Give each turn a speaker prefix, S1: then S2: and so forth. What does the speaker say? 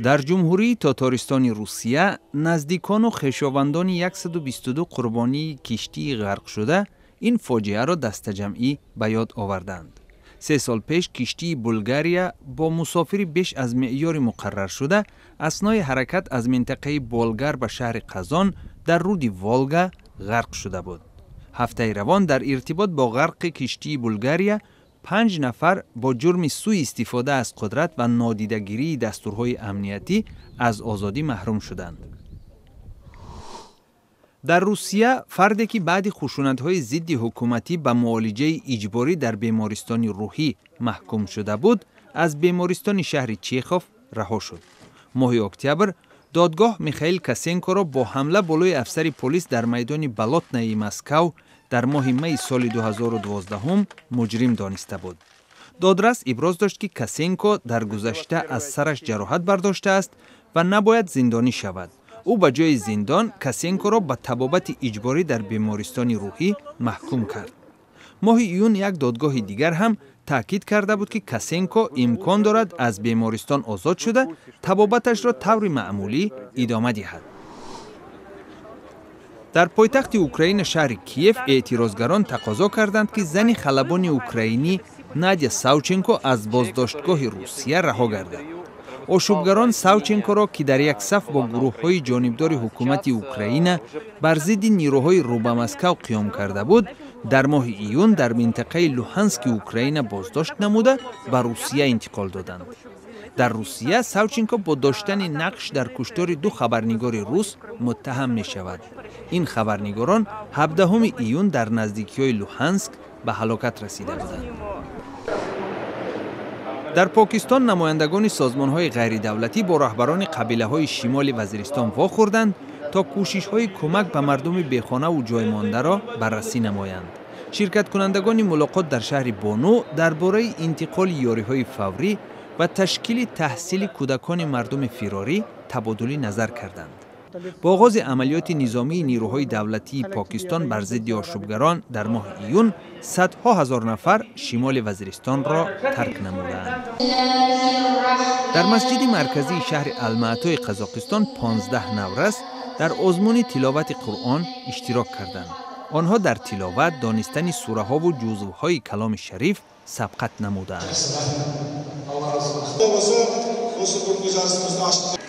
S1: Дар Ҷумҳурии Тотористони Русия наздикону хешовандони 122 қурбонии киштии ғарқшуда ин фоҷиаро дастаҷамъӣ ба ёд оварданд. 3 сол пеш киштии Булгария бо мусофири беш аз меъёри муқарраршуда аснои ҳаракат аз минтақаи Болгар ба шаҳри Қазон дар руди Волга ғарқ шуда буд. Ҳафтаи равон дар иртибот бо ғарқи киштии Булгария панҷ нафар бо ҷурми сӯистифода аз қудрат ва нодидагирии дастурҳои амниятӣ аз озодӣ маҳрум шуданд. Дар Русия фарде, ки баъди хушунатҳои зидди ҳукуматӣ ба муолиҷаи иҷборӣ дар бемористони рӯҳӣ маҳкум шуда буд, аз бемористони шаҳри Чехов раҳо шуд. Моҳи октябр додгоҳ Михаил Касенкоро бо ҳамла болои афсари полис дар майдони Болотнаи Москав дар моҳи майи соли 2012 муҷрим дониста буд. Додрас иброз дошт, ки Касенко дар гузашта аз сараш ҷароҳат бардоштааст ва набояд зиндонӣ шавад. Ӯ ба ҷои зиндон Касенкоро ба табобати иҷборӣ дар бемористони рӯҳӣ маҳкум кард. Моҳи июн як додгоҳи дигар ҳам таъкид карда буд, ки Касенко имкон дорад аз бемористон озод шуда, табобаташро таври маъмулӣ идома диҳад. Дар пойтахти Украина, шаҳри Киев, эътирозгарон тақозо карданд, ки зани халабони украинӣ Надя Савченко аз боздоштгоҳи Русия раҳо гардад. Ошӯбгарон Савченкоро, ки дар як саф бо гурӯҳҳои ҷонибдори ҳукумати Украина бар зидди нирӯҳои рӯ ба Москав қиём карда буд, дар моҳи июн дар минтақаи Луҳански Украина боздошт намуда, ба Русия интиқол доданд. Дар Русия Савченко бо доштани нақш дар куштори ду хабарнигори рус муттаҳам мешавад. Ин хабарнигорон 17 июн дар наздикиҳои Луҳанск ба ҳалокат расида буданд. Дар Покистон намояндагони созмонҳои ғайридавлатӣ бо раҳбарони қабилаҳои шимоли Вазиристон вохӯрданд, то кӯшишҳои кӯмак ба мардуми бехонаву ҷоймондаро баррасӣ намоянд. Ширкаткунандагони мулоқот дар шаҳри Бону дар бораи интиқоли ёриҳои фаврӣ ва ташкили таҳсили кӯдакони мардуми фирорӣ табодули назар карданд. Бо оғози амалиёти низомии нирӯҳои давлатии Покистон бар зидди ошӯбгарон дар моҳи июн садҳо ҳазор нафар шимоли Вазиристонро тарк намуданд. Дар масҷиди марказии шаҳри Алмаатои Қазоқистон 15 наврас дар озмуни тиловати Қуръон иштирок карданд. Онҳо дар тиловат, донистани сураҳову ҷузвҳои каломи шариф сабқат намуданд.
S2: Болса, осы бүгінгі жарысымызды ашық